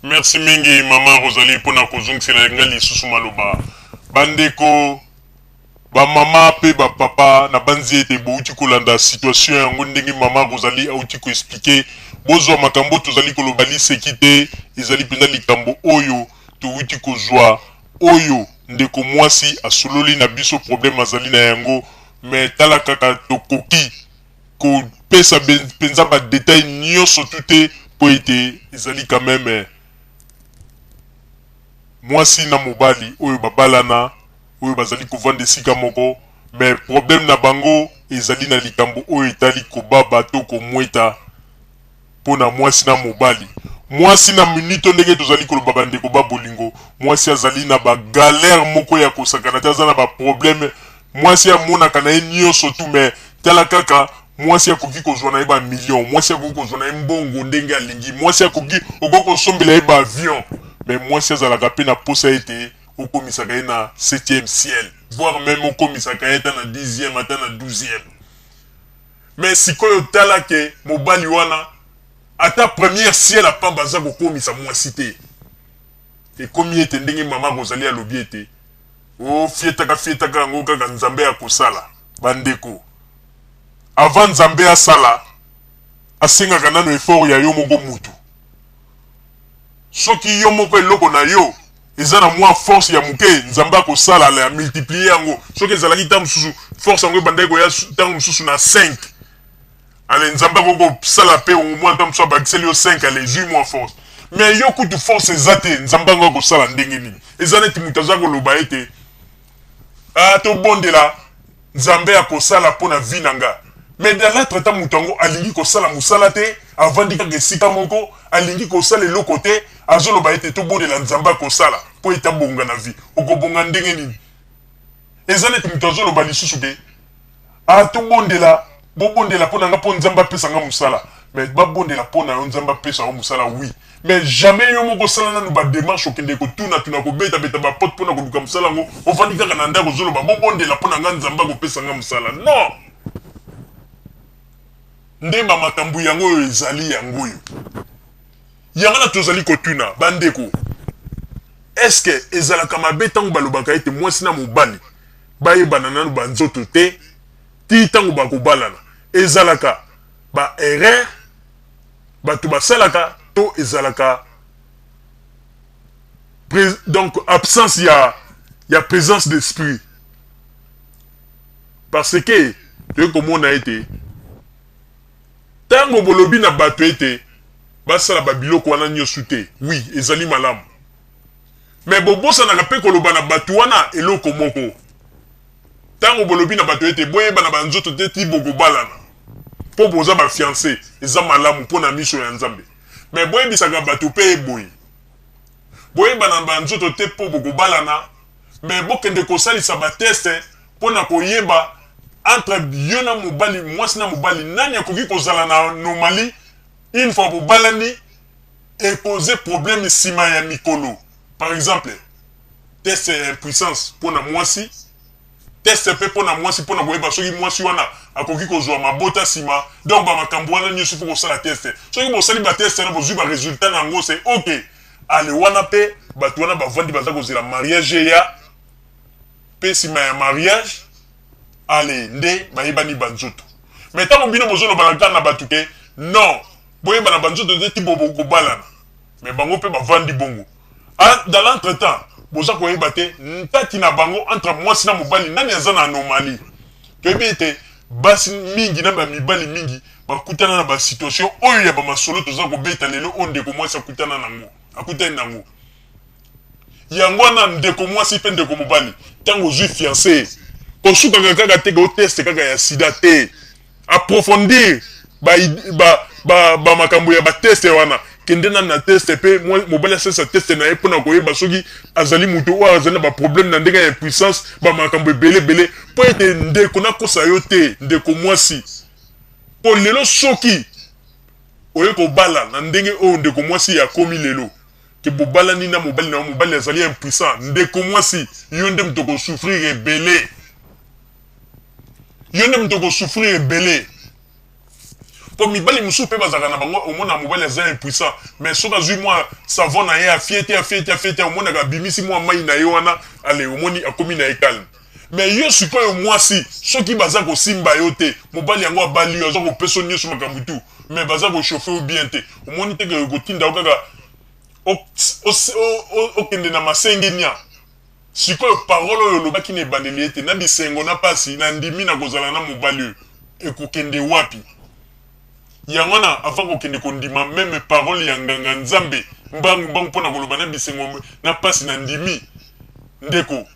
Merci mingi mama Rosalie mpona kozongisela ngai lisusu maloba. Bandeko, ba mama mpe ba papa, nabanzi ete bowuti kolanda situation yango ndenge mama Rosalie awuti ko expliquer. Bozwa makambo tozali koloba liseki te, ezali mpenza likambo oyo towuti kozwa, oyo ndeko mwasi asololi na biso problème azali na yango, mais tala kaka tokoki kopesa mpenza ba details nyonso tu te mpo ete ezali quand meme mwasi na mobali oyo babalana, oyo bazali kovanda esika moko, mais problème na bango ezali na likambo oyo etali kobaba to komweta mpo na mwasi na mobali. Mwasi na minute ndenge tozali koloba, bandeko ba bolingo, mwasi azali na ba galère moko ya kosakana te, aza na ba problème. Mwasi amonaka na ye nyonso tu, mais tala kaka, mwasi akoki kozwa na ye ba million, mwasi akoki kozwa na ye mbongo ndenge alingi, mwasi akoki okoki kosombela ye ba avion, mais mwasi azalaka mpe na posa ete okomisaka ye na 7e ciel, voire même okomisaka ye ata na 10e, ata na 12e. Mais sikoyo tala ke mobali wana ata première ciel apamba aza kokomisa mwasi te. Ekomi ete ndenge mama Rosalie alobi ete ofietaka fietaka yango kaka Nzambe akosala. Bandeko, avant Nzambe asala, asengaka nano effort ya yo moko mutu. Soki yo moko eloko na yo eza na mwa force ya moke, Nzambe akosala ya multiplier yango. Soki ezalaki ntango mosusu force yango ebandaki koya ntango mosusu na 5, ale Nzambe akoki kosala mpe au moins ntango mosusu abakiseli yo 5, ale ezwi mwa force. Mais yo kutu force eza te, Nzambe yango akosala ndenge nini? Eza neti moto aza koloba ete ah, tobondela Nzambe akosala mpo na vie na nga, mais dans l'autre temps moto yango alingi kosala mosala te, avandi kaka esika moko, alingi kosala eloko te, azoloba ete tobondela Nzambe akosala mpo ete abonga na vie. Okobonga ndenge nini? Eza neti moto azoloba lisusu ke ah, tobondela, bobondela mpo na nga mpo Nzambe apesa nga mosala. Mais babondela mpo na yo Nzambe apesa yo mosala, oui, mais jamais yo moko osala nanu ba démarche, okende kotuna-tuna, kobetabeta ba porte mpona koluka mosala yango. Ovandi kaka na ndako, ozoloba bobondela mpo na nga Nzambe akopesa nga mosala. Non, nde bamakambo yango oyo ezali yango oyo yango na tozali kotuna bandeko: est-ce ezalaka mabe ntango balobaka ete mwasi na mobali bayebana nanu banzoto te ti ntango bakobalana? Ezalaka ba erreur bato basalaka to ezalaka donc absence ya présence d'esprit? Parce que toyei komona ete ntango bolobi na bato ete basala babiloko wana nyonso te, oui, ezali malamu, mais bobosanaka mpe koloba na bato wana eloko moko. Ntango bolobi na bato ete boyebana banzoto te ti bokobalana mpo boza ba fiancé, eza malamu mpo na miso ya Nzambe, mais boyebisaka bato mpe eboye: boyebana banzoto te mpo bokobalana, mais bokende kosalisa ba test mpo na koyeba entre yo na mobali, mwasi na mobali, nani akoki kozala na anomalie. Une fois bobalani, ekose problème nsima ya mikolo. Par exemple, test ya impuissance mpo na mwasi, test mpe mpo na mwasi mpo na koyeba soki mwasi wana akoki kozwa mabota nsima. Donc bamakambo wana nyonso mpo kosala test. Soki bosali ba test wana, bozwi ba résultat na yango, c'est ok. Ale wana mpe bato wana bavandi, baza kozela mariage eya, mpe nsima ya mariage ale nde bayebani banzoto. Mais ntango bino bozolobana kaka na bato ke non, boyebana banzoto te ti bokobalana, mais bango mpe bavandi bongo. Dans l'entretemps boza koyeba te kati na bango, entre mwasi na mobali, nani aza na anomalie. Toyebi ete basi mingi na bamibali mingi bakutana na ba situation oyo ya bamasolo toza kobeta lelo, oyo ndeko mwasi akutana nango, akutani nango. Yango wana, ndeko mwasi mpe ndeko mobali, ntango ozwi fiancé, kosukaka kaka te ke oteste kaka ya sida te. Approfondir bamakambo ya ba test wana. Kende nanu na test mpe mobali asalisa test na ye mpona koyeba soki azali moto oyo azali na ba problème na ndenge ya impuissance, bamakambo ebele ebele, mpo ete ndeko nakosa yo te, ndeko mwasi, mpo lelo soki oye kobala na ndenge oyo ndeko mwasi akomi lelo, ke bobalani na mobali na yo, mobali azali impuissant, ndeko mwasi, yo nde moto okosouffrir ebele, yo nde moto okosouffrir ebele. Mpo mibali mosusu mpe bazalaka na bango, omona mobali aza impuissant, mais soki azwi mwa savon na ye, afieti, afieti, afieti, omonaka abimisi mwa mai na ye wana, ale omoni akomi na ye calme. Mais yo sikoyo mwasi, soki baza kosimba yo te, mobali yango abali yo, aza kopesa yo nyonso makambo tu, mais baza kochauffe yo bien te, omoni te ke kotinda yo kaka okende na masenginia. Sikoyo parole oyo olobaki na ebandeli ete na bisengo na pasi na ndimi na kozala na mobali oyo, ekokende wapi? Yango wana avant kokende kondima meme parole ya nganga nzambe mbangu mbangu pona koloba na bisengo na pasi na ndimi, ndeko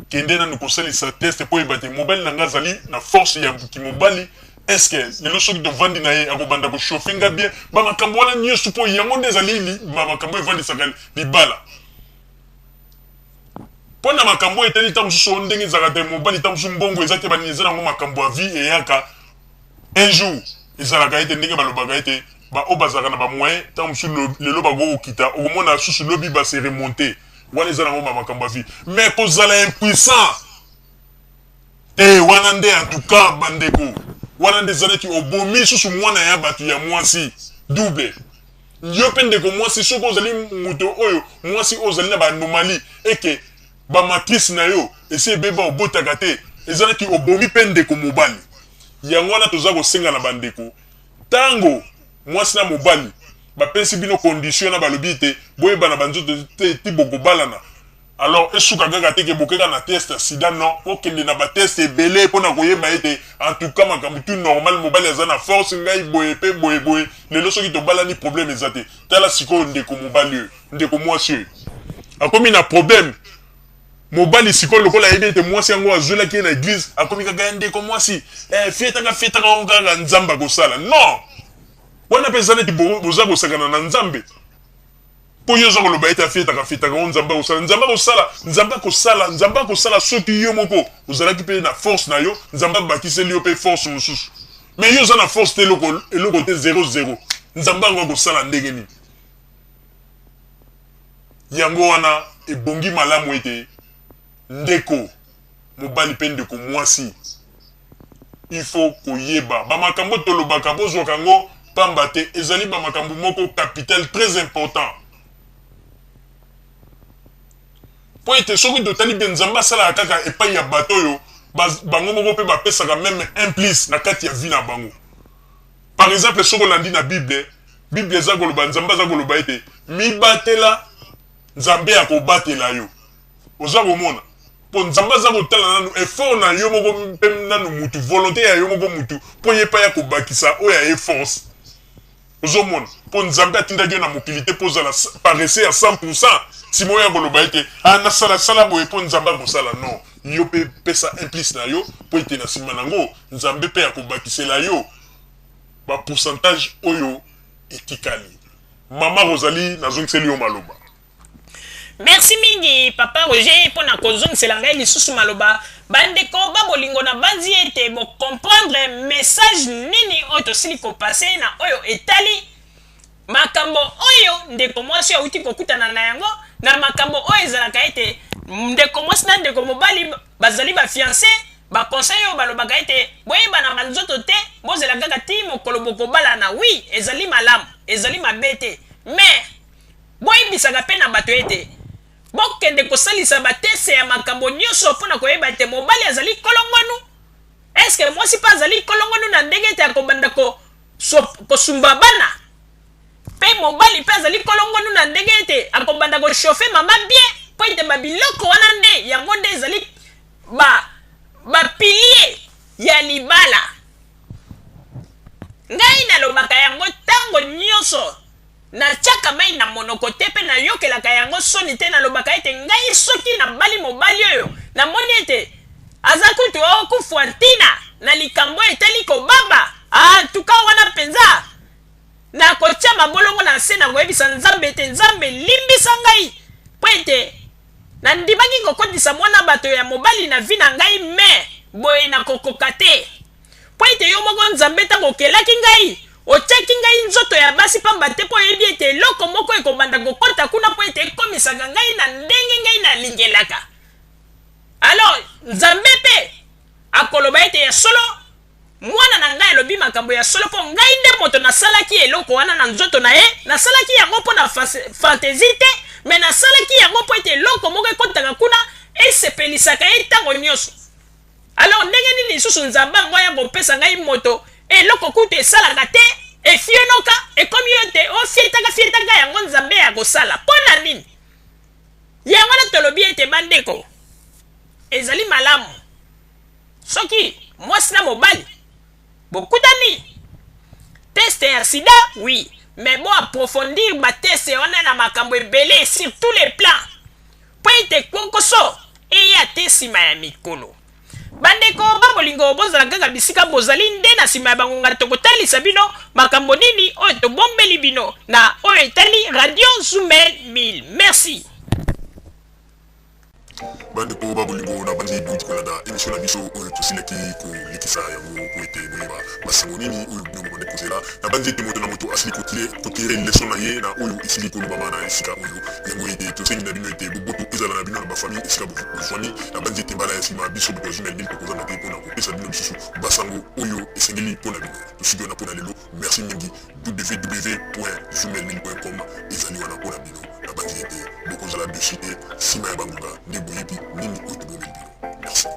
kende nanu kosalisa test po oyeba te mobali na nga azali na force ya kimobali, est ce que lelo soki tovandi na ye akobanda ko chauffer nga bien? Ba makambo wana nioso po yango nde ezali ba makambo evandisaka libala. Mpo na makambo oyo etali ntango mosusu oyo ndenge ezalaka te, mobali ntango mosusu mbongo eza te, banini eza nango, makambo ya vie eyaka un jour. Ezalaka ete ndenge balobaka ete baoyo bazalaka na bamoyen ntango mosusu lelo bakoki kokita, okomona susu lobi ba se remonter. Wana eza nango ba makambo ya vie. Mais kozala impuissant te, wana nde en tout cas bandeko, wana nde eza neti obomi susu mwana ya bato ya mwasi double. Yo mpe ndeko mwasi, soki ozali moto oyo mwasi oyo ozali na ba anomalie eke ba matrice na yo esi ebeba, obotaka te, eza neti obomi mpe ndeko mobali. Yango wana toza kosenga na bandeko, tango mwasi na mobali bapesi bino condition na balobi ete boyebana banzoto te ti bokobalana, alors esuka kaka te ke bokeka na test ya sida. Non, bokende na ba test ebele mpona koyeba ete en tout cas makambo tout normal, mobali aza na force, ngai boye pe boye boye, lelo soki tobalani problème eza te. Tala sikoyo ndeko mobali oyo, ndeko mwasi oyo akomi na problème. Mobali sikoyo lokola ayebi ete mwasi yango azwelaki ye na eglise, akomi kaka ya ndeko mwasi, fietaka fietaka yango kaka Nzambe akosala. Non, wana mpe eza neti boza kosakana na Nzambe. Mpo yo oza koloba ete afietaka fietaka yango Nzambe akosala, Nzambe akosala, Nzambe akosala, Nzambe akosala soki yo moko ozalaki mpe na force na yo, Nzambe abakiseli yo mpe force mosusu. Mais yo oza na force te, eloko, eloko te, zero zero. Nzambe yango akosala ndenge nini? Yango wana ebongi malamu ete ndeko mobali mpe ndeko mwasi il faut koyeba ba makambo tolobaka, bozwaka yango pamba te, ezali ba makambo moko capital, très important. Mpo ete soki totali bien, Nzambe asalaka kaka epai ya bato oyo bango moko mpe bapesaka meme un plus na kati ya vie na bango. Par exemple, soki olandi na Bible, Bible eza koloba, Nzambe aza koloba ete mibatela, Nzambe akobatela yo. Oza komona? Mpo Nzambe aza kotala nanu effort na yo moko mpe nanu mutu, volonte ya yo moko mutu, mpo ye mpe aya kobakisa oyo ya ye force. Ozomona? Mpo Nzambe atindaki yo na mokili te mpo ozala paresseux ya 100%, sima oya koloba ete ah nasala sala boye mpo Nzambe akosala. Non, yo mpe pesa un plus na yo mpo ete na sima nango Nzambe mpe akobakisela yo ba pourcentage oyo etikali. Mama Rosalie, nazongiseli yo maloba. Merci mingi papa Roger mpo na kozongisela ngai lisusu maloba. Bandeko ba bolingo, nabanzi ete bo comprendre message nini oyo tosili ko passer na oyo etali makambo oyo ndeko mwasi oyo awuti kokutana na yango, na makambo oyo ezalaka ete ndeko mwasi na ndeko mobali bazali ba fiance, ba conseil oyo balobaka ete boyebana ba nzoto te, bozela kaka ti mokolo bokobalana. Oui, ezali malamu, ezali mabe te, mais Boyebisaka mpe na bato ete, Bokende kosalisa bateste ya makambo nyonso mpo na koyeba ete mobali azali kolongonu. Eske mwasi mpe azali kolongonu na ndenge ete akobanda ko, so, kosumba bana? Mpe mobali mpe azali kolongonu na ndenge ete akobanda kochauffe mama bien, mpo ete babiloko wana nde yango nde ezali ba, ba pilier ya libala. Ngai nalobaka yango ntango nyonso. Natiaka mai na monoko te mpe nayokelaka yango soni te. Nalobaka ete ngai soki nabali mobali oyo namoni ete aza kutu okufwa ntina na likambo etali kobaba, en tout cas wana mpenza nakotia mabolongo na nse, nakoyebisa Nzambe ete Nzambe limbisa ngai mpo ete nandimaki kokotisa mwana bato ya mobali na vie na ngai, mais boye nakokoka te. Mpo ete yo moko Nzambe, ntango okelaki ngai, otiaki ngai nzoto ya basi mpamba te, mpo oyebi ete eloko moko ekobanda kokota kuna mpo ete ekomisaka ngai na ndenge ngai nalingelaka. Alors, Nzambe mpe akoloba ete ya solo, Mwana na ngai alobi makambo ya solo mpo ngai nde moto nasalaki eloko wana na nzoto na ye. Nasalaki yango mpo na fantaisie te, mais nasalaki yango mpo ete eloko moko ekotaka kuna esepelisaka ye ntango nyonso. Alors ndenge nini lisusu Nzambe yango aya kopesa ngai moto eloko kutu esalaka te, efionoka, ekomi yo te ofietaka fietaka yango Nzambe akosala mpo na nini? Yango wana tolobi ete bandeko, ezali malamu soki mwasi na mobali bokutani test ya sida, oui, mais bo approfondir ba test wana na makambo ebele sur tous les plans mpo ete kwokoso eya te nsima ya mikolo. Bandeko ba bolingo, bozala kaka bisika bozali nde na nsima ya bangonga tokotalisa bino makambo nini oyo tobombeli bino na oyo etali Radio Zumel 1000. Merci. Bandeko ba bolingo, na banzi bouti kolanda emission na biso oyo tosilaki kolekisa yango po ete boyeba basango nini oyo bino bobandaki kozela. Na banzi ete moto na moto asili kotire leçon na ye na oyo esili kolobama na esika oyo. Yango ete tosengi na bino ete boboto ezala na bino na bafamille esika bozwami. Na banzi ete mbala ya nsima biso bato ya Zumel 1000 tokozanga te mpo na kopesa bino lisusu basango oyo esengeli mpo na bino. Tosuki wana mpo na lelo. Merci mingi. www.zumel1000.com ezali wana mpo na bino. Nabanzi ete bokozala dessus te nsima ya bangonga nde boyebi nini oyo tobombeli bino. Merci.